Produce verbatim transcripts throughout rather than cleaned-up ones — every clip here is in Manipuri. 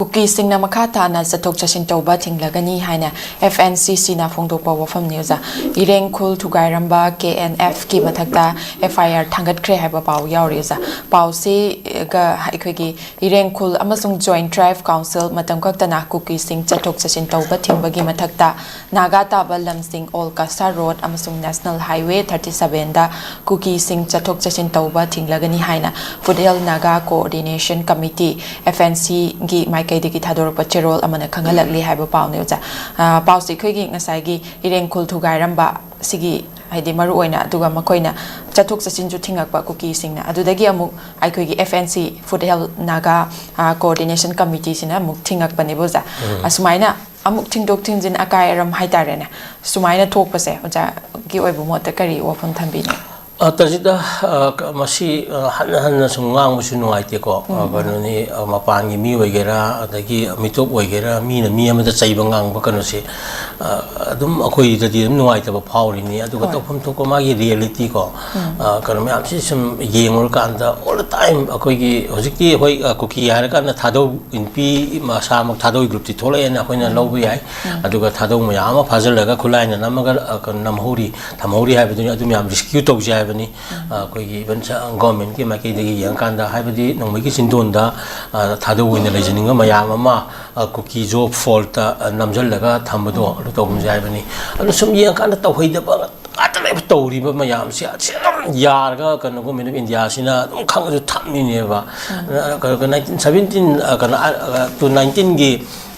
ꯀꯨꯀꯤꯁꯤꯡꯅ ꯃꯈꯥ ꯇꯥꯅ ꯆꯠꯊꯣꯛ ꯆꯠꯁꯤꯟ ꯇꯧꯕ ꯊꯤꯡꯂꯒꯅꯤ ꯍꯥꯏꯅ F N C C ꯅ ꯐꯣꯡꯗꯣꯛꯄ ꯋꯥꯐꯝꯅꯤ ꯑꯣꯖꯥ꯫ ꯏꯔꯦꯡ ꯈꯨꯜ ꯊꯨꯒꯥꯏꯔꯝꯕ K N F ꯀꯤ ꯃꯊꯛꯇ F I R ꯊꯥꯡꯒꯠꯈ꯭ꯔꯦ ꯍꯥꯏꯕ ꯄꯥꯎ ꯌꯥꯎꯔꯤ ꯑꯣꯖꯥ꯫ ꯄꯥꯎꯁꯤꯒ ꯑꯩꯈꯣꯏꯒꯤ ꯏꯔꯦꯡ ꯈꯨꯜ ꯑꯃꯁꯨꯡ Joint Tribe Council ꯃꯇꯝ ꯈꯛꯇꯅ ꯀꯨꯀꯤꯁꯤꯡ ꯆꯠꯊꯣꯛ ꯆꯠꯁꯤꯟ ꯇꯧꯕ ꯊꯤꯡꯕꯒꯤ ꯃꯊꯛꯇ ꯅꯥꯒꯥ ꯇꯥꯕ ꯂꯝꯁꯤꯡ ꯑꯣꯜ ꯀꯁꯥ ꯔꯣꯗ ꯑꯃꯁꯨꯡ National Highway thirty seven ꯗ ꯀꯨꯀꯤꯁꯤꯡ ꯆꯠꯊꯣꯛ ꯆꯠꯁꯤꯟ ꯇꯧꯕ ꯊꯤꯡꯂꯒꯅꯤ ꯍꯥꯏꯅ Foothill Naga Coordination Committee, F N C ꯒꯤ ꯃꯥꯏꯀꯩꯗꯒꯤ ꯊꯥꯗꯣꯔꯛꯄ ꯆꯦꯔꯣꯜ ꯑꯃꯅ ꯈꯪꯍꯜꯂꯛꯂꯤ ꯍꯥꯏꯕ ꯄꯥꯎꯅꯤ ꯑꯣꯖꯥ꯫ ꯑ, ꯄꯥꯎꯁꯦ ꯑꯩꯈꯣꯏꯒꯤ ꯉꯁꯥꯏꯒꯤ ꯏꯔꯦꯡ ꯈꯨꯜ ꯊꯨꯒꯥꯏꯔꯝꯕ ꯁꯤꯒꯤ, ꯍꯥꯏꯗꯤ ꯃꯔꯨ ꯑꯣꯏꯅ, ꯑꯗꯨꯒ ꯃꯈꯣꯏꯅ ꯆꯠꯊꯣꯛ ꯆꯠꯁꯤꯟꯁꯨ ꯊꯤꯡꯉꯛꯄ ꯀꯨꯀꯤꯁꯤꯡꯅ, ꯑꯗꯨꯗꯒꯤ ꯑꯃꯨꯛ ꯑꯩꯈꯣꯏꯒꯤ F N C, Foothill Naga, ꯑ, Coordination Committee ꯁꯤꯅ ꯑꯃꯨꯛ ꯊꯤꯡꯉꯛꯄꯅꯦꯕ ꯑꯣꯖꯥ꯫ ꯎꯝ꯫ ꯑꯁꯨꯃꯥꯏꯅ ꯑꯃꯨꯛ ꯊꯤꯡꯗꯣꯛ ꯊꯤꯡꯖꯤꯟ ꯑꯀꯥꯏ ꯑꯔꯝ ꯍꯥꯏꯇꯥꯔꯦꯅꯦ, ꯁꯨꯃꯥꯏꯅ ꯊꯣꯛꯄꯁꯦ ꯑꯣꯖꯥꯒꯤ ꯑꯣꯏꯕ ꯃꯣꯠꯇ ꯀꯔꯤ ꯋꯥꯐꯝ ꯊꯝꯕꯤꯅꯤ? ꯑ, ꯇꯥꯖꯤꯗ, ꯑ, ꯀ-, ꯃꯁꯤ, ꯑ, ꯍꯟꯅ ꯍꯟꯅ ꯁꯨꯝ ꯉꯥꯡꯕꯁꯨ ꯅꯨꯡꯉꯥꯏꯇꯦꯀꯣ꯫ ꯑ, ꯎꯝ꯫ ꯀꯩꯅꯣꯅꯤ, ꯑ, ꯃꯄꯥꯟꯒꯤ ꯃꯤ ꯑꯣꯏꯒꯦꯔꯥ, ꯑꯗꯒꯤ ꯃꯤꯇꯣꯞ ꯑꯣꯏꯒꯦꯔꯥ, ꯃꯤꯅ ꯃꯤ ꯑꯃꯗ ꯆꯩꯕ ꯉꯥꯡꯕ ꯀꯩꯅꯣꯁꯦ, ꯑ, ꯑꯗꯨꯝ ꯑꯩꯈꯣꯏꯗꯗꯤ ꯑꯗꯨꯝ ꯅꯨꯡꯉꯥꯏꯇꯕ ꯐꯥꯎꯔꯤꯅꯤ꯫ ꯑꯗꯨꯒ ꯍꯣꯏ꯫ ꯇꯧꯐꯝ ꯊꯣꯛꯄ ꯃꯥꯒꯤ reality ꯀꯣ, ꯎꯝ꯫ ꯑ, ꯀꯩꯅꯣ ꯃꯌꯥꯝꯁꯤ ꯁꯨꯝ ꯌꯦꯡꯉꯨꯔꯀꯥꯟꯗ, all the time ꯑꯩꯈꯣꯏꯒꯤ ꯍꯧꯖꯤꯛꯇꯤ, ꯍꯣꯏ, ꯑ, ꯀꯨꯀꯤ ꯍꯥꯏꯔꯀꯥꯟꯗ ꯊꯥꯗꯧ, ꯅꯨꯄꯤ ꯃꯁꯥꯃꯛ ꯊꯥꯗꯧ group ꯇꯤ ꯊꯣꯛꯂꯛꯑꯦꯅ ꯑꯩꯈꯣꯏꯅ ꯎꯝ꯫ ꯂꯧꯕ ꯌꯥꯏ꯫ ꯎꯝ꯫ ꯑꯗꯨꯒ ꯊꯥꯗꯧ ꯃꯌꯥꯝ ꯑꯃ ꯐꯥꯖꯤꯜꯂꯒ ꯈꯨꯠꯂꯥꯏꯅ ꯅꯝꯃꯒ, ꯑ, ꯀꯩꯅꯣ, ꯅꯝꯍꯧꯔꯤ, ꯊꯝꯍꯧꯔꯤ ꯍꯥꯏꯕꯗꯨꯅꯤ꯫ ꯑꯗꯨ ꯃꯌꯥꯝ rescue ꯇꯧꯁꯦ ꯍꯥꯏꯕꯅꯤ꯫ ꯎꯝ꯫ ꯑ, ꯑꯩꯈꯣꯏꯒꯤ even ꯁ-, government ꯀꯤ ꯃꯥꯏꯀꯩꯗꯒꯤ ꯌꯦꯡꯉꯀꯥꯟꯗ, ꯍꯥꯏꯕꯗꯤ ꯅꯣꯡꯃꯩꯒꯤ ꯆꯤꯟꯗꯣꯟꯗ, ꯑ, ꯊꯥꯗꯧ ꯑꯣꯏꯅ ꯂꯩꯖꯅꯤꯡꯕ ꯃꯌꯥꯝ ꯑꯃ, ꯑ, ꯀꯨꯀꯤ ꯖꯣ ꯐꯣꯜꯇ, ꯑ, ꯅꯝꯁꯤꯜꯂꯒ ꯊꯝꯕꯗꯣ, ꯎꯝ꯫ ꯑꯗꯨ ꯇꯧꯒꯨꯝꯁꯦ ꯍꯥꯏꯕꯅꯤ꯫ ꯑꯗꯨ ꯁꯨꯝ ꯌꯦꯡꯉꯀꯥꯟꯗ ꯇꯧꯍꯩꯗꯕ ꯉꯥꯛꯇ ꯂꯩꯕ ꯇꯧꯔꯤꯕ ꯃꯌꯥꯝꯁꯦ, ꯑꯁꯤ ꯌꯥꯝ ꯌꯥꯔꯒ ꯀꯩꯅꯣ Government of India ꯁꯤꯅ ꯑꯗꯨꯝ ꯈꯪꯉꯁꯨ ꯊꯝꯃꯤꯅꯦꯕ꯫ ꯎꯝ꯫ ꯑ, ꯀꯩꯅꯣ, nineteen seventeen, ꯑ, ꯀꯩꯅꯣ, ꯑ, ꯑ, to nineteen ꯒꯤ,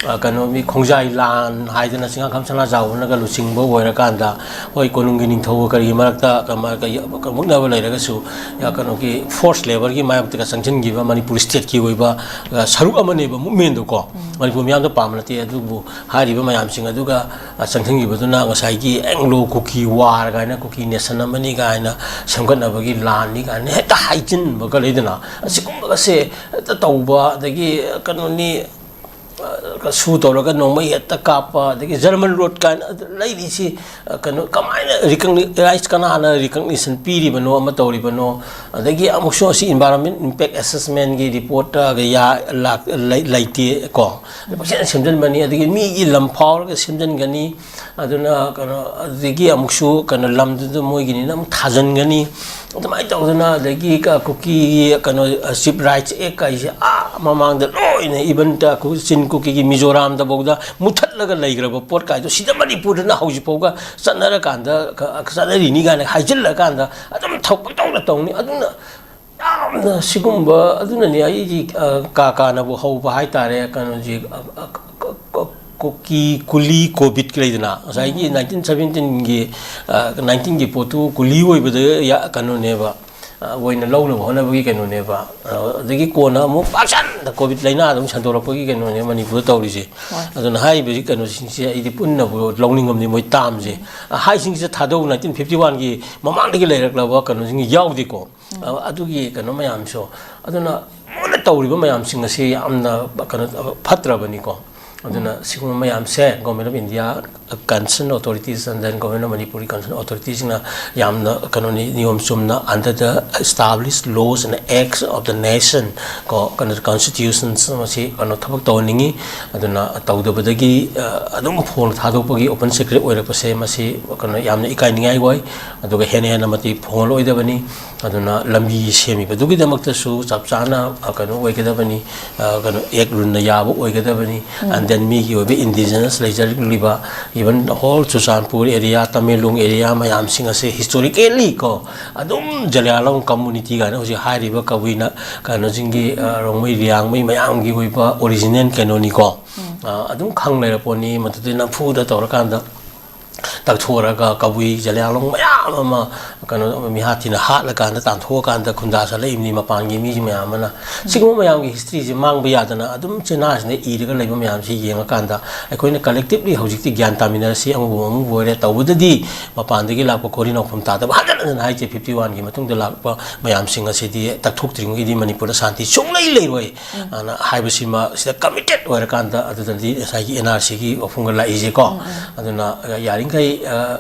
ꯑ, ꯀꯩꯅꯣ, ꯃꯤ ꯈꯣꯡꯖꯥꯏ ꯂꯥꯟ ꯍꯥꯏꯗꯅ ꯆꯤꯡꯉꯥꯈꯝ ꯁꯅꯥꯖꯥꯎꯕꯅꯒ ꯂꯨꯆꯤꯡꯕ ꯑꯣꯏꯔꯀꯥꯟꯗ, ꯍꯣꯏ, ꯀꯣꯅꯨꯡꯒꯤ ꯅꯤꯡꯊꯧꯒ ꯀꯔꯤꯒꯤ ꯃꯔꯛꯇ ꯀꯃ-, ꯀ-, ꯀ-, ꯃꯨꯛꯅꯕ ꯂꯩꯔꯒꯁꯨ, ꯑ, ꯀꯩꯅꯣꯒꯤ forced labour ꯒꯤ ꯃꯥꯌꯣꯛꯇꯒ ꯆꯪꯁꯤꯟꯈꯤꯕ ꯃꯅꯤꯄꯨꯔ state ꯀꯤ ꯑꯣꯏꯕ, ꯑ, ꯁꯔꯨꯛ ꯑꯃꯅꯦꯕ movement ꯗꯣ ꯀꯣ꯫ ꯎꯝ꯫ ꯃꯅꯤꯄꯨꯔ ꯃꯤꯌꯥꯝꯗ ꯄꯥꯝꯕ ꯅꯠꯇꯦ, ꯑꯗꯨꯕꯨ ꯍꯥꯏꯔꯤꯕ ꯃꯌꯥꯝꯁꯤꯡ ꯑꯗꯨꯒ, ꯑ, ꯆꯪꯁꯤꯟꯈꯤꯕꯗꯨꯅ ꯉꯁꯥꯏꯒꯤ Anglo Kuki War ꯀꯥꯏꯅ, ꯀꯨꯀꯤ nation ꯑꯃꯅꯤ ꯀꯥꯏꯅ ꯁꯦꯝꯒꯠꯅꯕꯒꯤ ꯂꯥꯟꯅꯤ ꯀꯥꯏꯅ ꯍꯦꯛꯇ ꯍꯥꯏꯖꯤꯟꯕꯒ ꯂꯩꯗꯅ, ꯑꯁꯤꯒꯨꯝꯕꯒꯁꯦ ꯍꯦꯛꯇ ꯇꯧꯕ, ꯑꯗꯒꯤ ꯀꯩꯅꯣꯅꯤ, ꯁꯨ ꯇꯧꯔꯒ ꯅꯣꯡꯃꯩ ꯍꯦꯛꯇ ꯀꯥꯞꯄ, ꯑꯗꯒꯤ ꯖꯔꯃꯟ ꯔꯣꯗ ꯀꯥꯏꯅ ꯂꯩꯔꯤꯁꯤ, ꯑ, ꯀꯩꯅꯣ, ꯀꯃꯥꯏꯅ ꯔꯤꯀꯛꯅꯤ-, ꯔꯥꯏꯁ ꯀꯅꯥꯅ ꯔꯤꯀꯛꯅꯤꯁꯟ ꯄꯤꯔꯤꯕꯅꯣ, ꯑꯃ ꯇꯧꯔꯤꯕꯅꯣ? ꯑꯗꯒꯤ ꯑꯃꯨꯛꯁꯨ ꯑꯁꯤ environment impact assessment ꯒꯤ report ꯇ ꯌꯥ-, ꯂꯥꯛ-, ꯂꯩ-, ꯂꯩꯇꯦ ꯀꯣ꯫ ꯄꯪꯁꯦꯝ ꯁꯦꯝꯖꯤꯟꯕꯅꯤ, ꯑꯗꯒꯤ ꯃꯤꯒꯤ ꯂꯝ ꯐꯥꯎꯔꯒ ꯁꯦꯝꯖꯤꯟꯒꯅꯤ꯫ ꯑꯗꯨꯅ ꯀꯩꯅꯣ, ꯑꯗꯨꯗꯒꯤ ꯑꯃꯨꯛꯁꯨ ꯀꯩꯅꯣ, ꯂꯝꯗꯨꯗ ꯃꯣꯏꯒꯤꯅꯤꯅ ꯑꯃꯨꯛ ꯊꯥꯖꯤꯟꯒꯅꯤ꯫ ꯑꯗꯨꯃꯥꯏꯅ ꯇꯧꯗꯅ, ꯑꯗꯒꯤ ꯀ-, ꯀꯨꯀꯤꯒꯤ ꯀꯩꯅꯣ, ꯆꯤꯞ ꯔꯥꯏꯠꯁ ꯑꯦꯛ ꯀꯥꯏꯁꯦ ꯑꯥ ꯃꯃꯥꯡꯗ ꯂꯣꯏꯅ, even ꯇ-, ꯀꯨ-, ꯆꯤꯟ ꯀꯨꯀꯤꯒꯤ ꯃꯤꯖꯣꯔꯥꯝꯗꯐꯥꯎꯗ ꯃꯨꯊꯠꯂꯒ ꯂꯩꯈ꯭ꯔꯕ ꯄꯣꯠ ꯀꯥꯏꯗꯣ ꯁꯤꯗ ꯃꯅꯤꯄꯨꯔꯗꯅ ꯍꯧꯖꯤꯛꯐꯥꯎꯒ ꯆꯠꯅꯔꯀꯥꯟꯗ, ꯀ-, ꯆꯠꯅꯔꯤꯅꯤ ꯀꯥꯏꯅ ꯍꯥꯏꯖꯤꯜꯂꯀꯥꯟꯗ ꯑꯗꯨꯝ ꯊꯧ ꯄꯪꯇꯧꯗ ꯇꯧꯅꯤ꯫ ꯑꯗꯨꯅ ꯌꯥꯝꯅ ꯁꯤꯒꯨꯝꯕ, ꯑꯗꯨꯅꯅꯦ ꯑꯩꯒꯤ, ꯑ, ꯀꯥ ꯀꯥꯅꯕꯨ ꯍꯧꯕ ꯍꯥꯏꯇꯥꯔꯦ, ꯀꯩꯅꯣꯁꯤ, ꯑ, ꯑ, ꯀ-, ꯀ-, ꯀ-, ꯀꯨꯀꯤ, ꯀꯨꯂꯤ, ꯀꯣꯚꯤꯠꯀꯤ ꯂꯩꯗꯅ, ꯉꯁꯥꯏꯒꯤ ꯎꯝ꯫ ꯅꯥꯏꯟꯇꯤꯟ ꯁꯚꯦꯟꯇꯤꯟꯒꯤ, ꯑ, ꯅꯥꯏꯟꯇꯤꯟꯒꯤ ꯄꯣꯠꯇꯨ ꯀꯨꯂꯤ ꯑꯣꯏꯕꯗ ꯌꯥ-, ꯀꯩꯅꯣꯅꯦꯕ, ꯑ, ꯑꯣꯏꯅ ꯂꯧꯅꯕ ꯍꯣꯠꯅꯕꯒꯤ ꯀꯩꯅꯣꯅꯦꯕ꯫ ꯑ, ꯑꯗꯒꯤ ꯀꯣꯟꯅ ꯑꯃꯨꯛ ꯄꯥꯛꯁꯟꯅ ꯀꯣꯚꯤꯠ ꯂꯥꯏꯅꯥ ꯑꯗꯨꯝ ꯁꯟꯗꯣꯔꯛꯄꯒꯤ ꯀꯩꯅꯣꯅꯦ ꯃꯅꯤꯄꯨꯔꯗ ꯇꯧꯔꯤꯁꯦ꯫ ꯍꯣꯏ꯫ ꯑꯗꯨꯅ ꯍꯥꯏꯔꯤꯕꯁꯤ ꯀꯩꯅꯣꯁꯤꯡꯁꯦ ꯑꯩꯗꯤ ꯄꯨꯟꯅꯕꯨ ꯂꯧꯅꯤꯡꯉꯝꯅꯤ, ꯃꯣꯏ ꯇꯥꯝꯁꯦ꯫ ꯑ, ꯍꯥꯏꯁꯤꯡꯁꯦ ꯊꯥꯗꯧ, ꯅꯥꯏꯟꯇꯤꯟ ꯐꯤꯐꯇꯤ ꯋꯥꯟꯒꯤ ꯃꯃꯥꯡꯗꯒꯤ ꯂꯩꯔꯛꯂꯕ ꯀꯩꯅꯣꯁꯤꯡ ꯌꯥꯎꯗꯦꯀꯣ꯫ ꯎꯝ꯫ ꯑ, ꯑꯗꯨꯒꯤ ꯀꯩꯅꯣ ꯃꯌꯥꯝꯁꯨ꯫ ꯑꯗꯨꯅ ꯃꯣꯏꯅ ꯇꯧꯔꯤꯕ ꯃꯌꯥꯝꯁꯤꯡ ꯑꯁꯤ ꯌꯥꯝꯅ ꯀꯩꯅꯣ, ꯐꯠꯇ꯭ꯔꯕꯅꯤꯀꯣ꯫ ꯑꯗꯨꯅ ꯎꯝ꯫ ꯁꯤꯒꯨꯝꯕ ꯃꯌꯥꯝꯁꯦ Government of India, concerned authorities and then Government of Manipur ꯒꯤ concerned authorities ꯁꯤꯡꯅ ꯌꯥꯝꯅ ꯀꯩꯅꯣꯅꯤ, ꯅꯤꯌꯣꯝ ꯆꯨꯝꯅ under the established laws and acts of the nation ꯀꯣ, ꯀꯩꯅꯣ, constitutions ꯃꯁꯤ ꯀꯩꯅꯣ ꯊꯕꯛ ꯇꯧꯍꯟꯅꯤꯡꯉꯤ꯫ ꯑꯗꯨꯅ ꯇꯧꯗꯕꯗꯒꯤ, ꯑ, ꯑꯗꯨꯝ ꯐꯣꯡ ꯊꯥꯗꯣꯛꯄꯒꯤ open secret ꯑꯣꯏꯔꯛꯄꯁꯦ ꯃꯁꯤ ꯀꯩꯅꯣ ꯌꯥꯝꯅ ꯏꯀꯥꯏꯅꯤꯡꯉꯥꯏ ꯑꯣꯏ꯫ ꯑꯗꯨꯒ ꯍꯦꯟꯅ ꯍꯦꯟꯅ ꯃꯇꯤꯛ ꯐꯣꯡꯍꯜꯂꯣꯏꯗꯕꯅꯤ꯫ ꯑꯗꯨꯅ ꯂꯝꯕꯤ ꯁꯦꯝꯃꯤꯕꯗꯨꯒꯤꯗꯃꯛꯇꯁꯨ ꯆꯞ ꯆꯥꯅ, ꯑ, ꯀꯩꯅꯣ ꯑꯣꯏꯒꯗꯕꯅꯤ, ꯑ, ꯀꯩꯅꯣ, ꯑꯦꯛ ꯔꯨꯜꯅ ꯌꯥꯕ ꯑꯣꯏꯒꯗꯕꯅꯤ꯫ ꯎꯝ꯫ And then ꯃꯤꯒꯤ ꯑꯣꯏꯕ indigenous ꯂꯩꯖꯔꯤꯕ, even whole Churachandpur area, Tamenglong area ꯃꯌꯥꯝꯁꯤꯡ ꯑꯁꯤ historically ꯀꯣ, ꯑꯗꯨꯝ ꯖꯂꯤꯌꯥꯡꯂꯣꯡ community ꯀꯥꯏꯅ ꯍꯧꯖꯤꯛ ꯍꯥꯏꯔꯤꯕ ꯀꯕꯨꯏꯅ ꯀꯩꯅꯣꯁꯤꯡꯒꯤ, ꯑ, ꯔꯣꯡꯃꯩ, ꯂꯤꯌꯥꯡꯃꯩ ꯃꯌꯥꯝꯒꯤ ꯑꯣꯏꯕ original ꯀꯩꯅꯣꯅꯤꯀꯣ꯫ ꯎꯝ꯫ ꯑ, ꯑꯗꯨꯝ ꯈꯪ ꯂꯩꯔꯄꯣꯠꯅꯤ꯫ ꯃꯗꯨꯗꯤ ꯅꯝꯐꯨꯗ ꯇꯧꯔꯀꯥꯟꯗ ꯇꯛꯊꯣꯛꯑꯒ ꯀꯕꯨꯏ ꯖꯂꯤꯌꯥꯡꯂꯣꯡ ꯃꯌꯥꯝ ꯑꯃ ꯀꯩꯅꯣ ꯃꯤꯍꯥꯠ ꯊꯤꯅ ꯍꯥꯠꯂꯀꯥꯟꯗ ꯇꯥꯟꯊꯣꯛꯑꯀꯥꯟꯗ ꯈꯨꯟꯗꯥ ꯆꯠꯂꯛꯏꯕꯅꯤ ꯃꯄꯥꯟꯒꯤ ꯃꯤ ꯃꯌꯥꯝ ꯑꯃꯅ꯫ ꯁꯤꯒꯨꯝꯕ ꯃꯌꯥꯝꯒꯤ historyꯁꯦ ꯃꯥꯡꯕ ꯌꯥꯗꯅ ꯑꯗꯨꯝ ꯆꯤꯟꯍꯥꯁꯤꯅ ꯏꯔꯒ ꯂꯩꯕ ꯃꯌꯥꯝꯁꯤ ꯌꯦꯡꯉꯀꯥꯟꯗ ꯑꯩꯈꯣꯏꯅ collectively ꯍꯧꯖꯤꯛꯇꯤ ꯒ꯭ꯌꯥꯟ ꯇꯥꯃꯤꯟꯅꯔꯁꯤ꯫ ꯑꯃꯕꯨ ꯑꯃꯕꯨ ꯑꯣꯏꯔꯦ, ꯇꯧꯕꯗꯗꯤ ꯃꯄꯥꯟꯗꯒꯤ ꯂꯥꯛꯄ ꯀꯣꯔꯤ ꯅꯥꯎꯐꯝ ꯇꯥꯗꯕ ꯍꯟꯖꯟ ꯍꯟꯖꯟ ꯍꯥꯏꯁꯦ꯫ Fifty oneꯒꯤ ꯃꯇꯨꯡꯗ ꯂꯥꯛꯄ ꯃꯌꯥꯝꯁꯤꯡ ꯑꯁꯤꯗꯤ ꯇꯛꯊꯣꯛꯇ꯭ꯔꯤꯉꯩꯗꯤ ꯃꯅꯤꯄꯨꯔꯗ ꯁꯥꯟꯇꯤ ꯁꯨꯡꯂꯩ ꯂꯩꯔꯣꯏ꯫ ꯑꯅ ꯍꯥꯏꯕꯁꯤꯃ ꯁꯤꯗ committed ꯑꯣꯏꯔꯀꯥꯟꯗ ꯑꯗꯨꯗꯗꯤ ꯉꯁꯥꯏꯒꯤ NRCꯒꯤ ꯋꯥꯐꯝꯒ ꯂꯥꯛꯏꯁꯦꯀꯣ꯫ ꯑꯗꯨꯅ ꯌꯥꯔꯤꯈꯩ, ꯑ,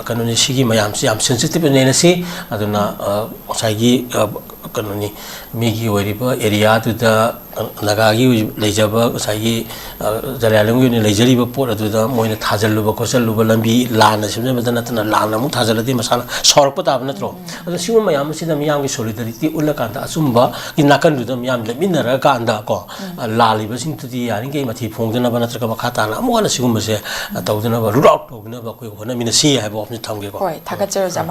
ꯀꯩꯅꯣꯅꯤ, ꯁꯤꯒꯤ ꯃꯌꯥꯝꯁꯤ ꯌꯥꯝ sensitive ꯑꯣꯏꯅ ꯁꯤ꯫ ꯑꯗꯨꯅ, ꯑ, ꯉꯁꯥꯏꯒꯤ, ꯑ, ꯀꯩꯅꯣꯅꯤ, ꯃꯤꯒꯤ ꯑꯣꯏꯔꯤꯕ areaꯗꯨꯗ, ꯑ, ꯅꯥꯒꯥꯒꯤ ꯂꯩꯖꯕ ꯉꯁꯥꯏꯒꯤ, ꯑ, ꯖꯂꯤꯌꯥꯡꯂꯣꯡꯒꯤ ꯑꯣꯏꯅ ꯂꯩꯖꯔꯤꯕ ꯄꯣꯠ ꯑꯗꯨꯗ ꯃꯣꯏꯅ ꯊꯥꯖꯤꯜꯂꯨꯕ ꯈꯣꯠꯆꯜꯂꯨꯕ ꯂꯝꯕꯤ ꯂꯥꯟꯅ ꯁꯦꯝꯖꯕꯗ ꯅꯠꯇꯅ ꯂꯥꯟꯅ ꯑꯃꯨꯛ ꯊꯥꯖꯤꯜꯂꯗꯤ ꯃꯁꯥꯅ ꯁꯥꯎꯔꯛꯄ ꯇꯥꯕ ꯅꯠꯇ꯭ꯔꯣ? ꯑꯗꯣ ꯁꯤꯒꯨꯝꯕ ꯃꯌꯥꯝ ꯑꯁꯤꯗ ꯃꯤꯌꯥꯝꯒꯤ solidarity ꯎꯠꯂꯀꯥꯟꯗ ꯑꯆꯨꯝꯕꯒꯤ ꯅꯥꯀꯟꯗꯨꯗ ꯃꯤꯌꯥꯝ ꯂꯦꯞꯃꯤꯟꯅꯔꯀꯥꯟꯗ ꯀꯣ, ꯑ, ꯂꯥꯜꯂꯤꯕꯁꯤꯡꯗꯨꯗꯤ ꯌꯥꯔꯤꯈꯩ ꯃꯊꯤ ꯐꯣꯡꯗꯅꯕ ꯅꯠꯇ꯭ꯔꯒ ꯃꯈꯥ ꯇꯥꯅ ꯑꯃꯨꯛ ꯍꯟꯅ ꯁꯤꯒꯨꯝꯕꯁꯦ, ꯑ, ꯇꯧꯗꯅꯕ, root out ꯇꯧꯗꯅꯕ ꯑꯩꯈꯣꯏ ꯍꯣꯠꯅꯃꯤꯟꯅꯁꯤ ꯍꯥꯏꯕ ꯋꯥꯐꯝꯁꯤ ꯊꯝꯒꯦꯀꯣ꯫ ꯍꯣꯏ, ꯊꯥꯒꯠꯆꯔꯤ ꯑꯣꯖꯥ꯫